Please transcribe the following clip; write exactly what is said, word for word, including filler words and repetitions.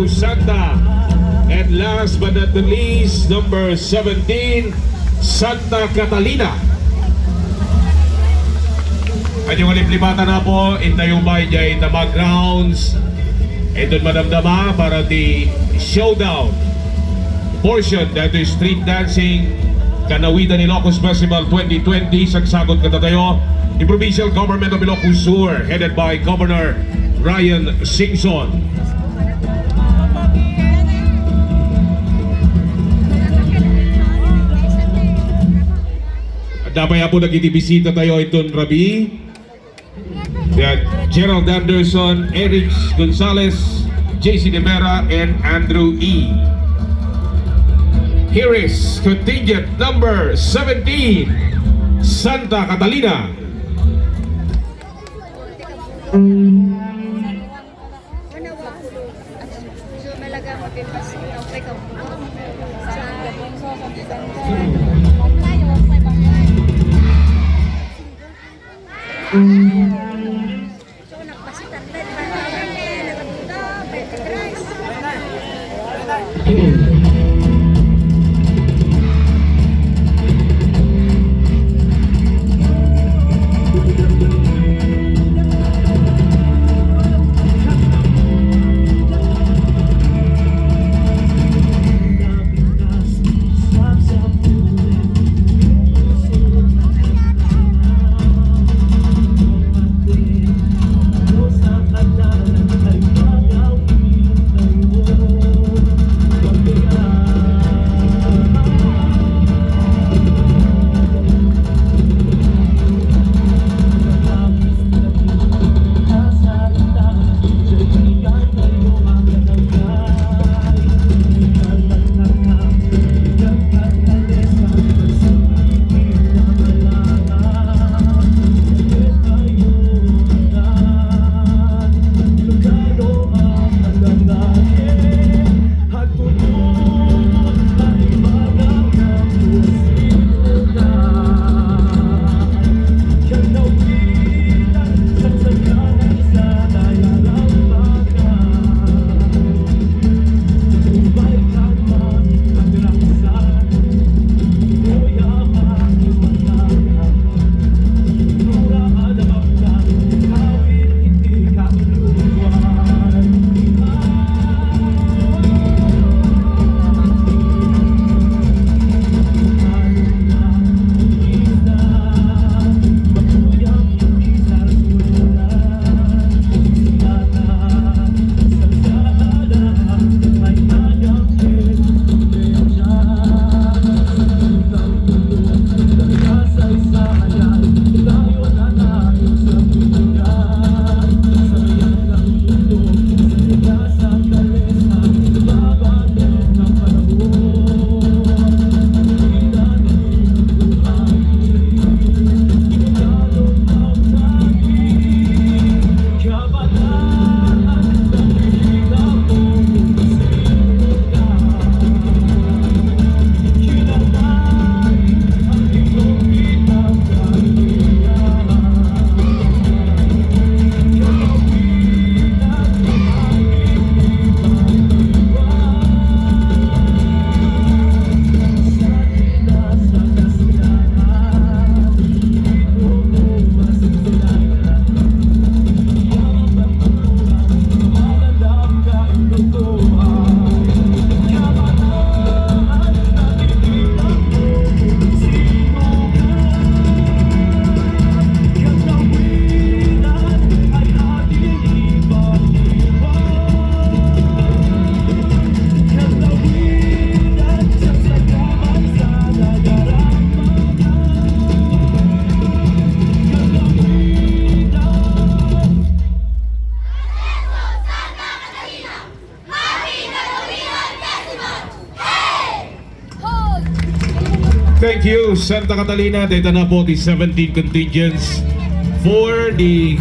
Santa. And last but not the least, number seventeen, Santa Catalina. Ania nga liplipatan na po, intayo ba jay tama grounds? Ito madamdama para ti showdown portion dahil street dancing kanawidan ni Ilocos Festival twenty twenty, sagsagod kadatayo ni Provincial Government of Ilocos Sur, headed by Governor Ryan Singson. Adda pay apo dagiti bisita tayo iton rabii. Gerald Anderson, Eric Gonzalez, J C De Vera, and Andrew E. Here is contingent number seventeen, Santa Catalina. Thank you, Santa Catalina. Dayta na po ti seventeen contingents for the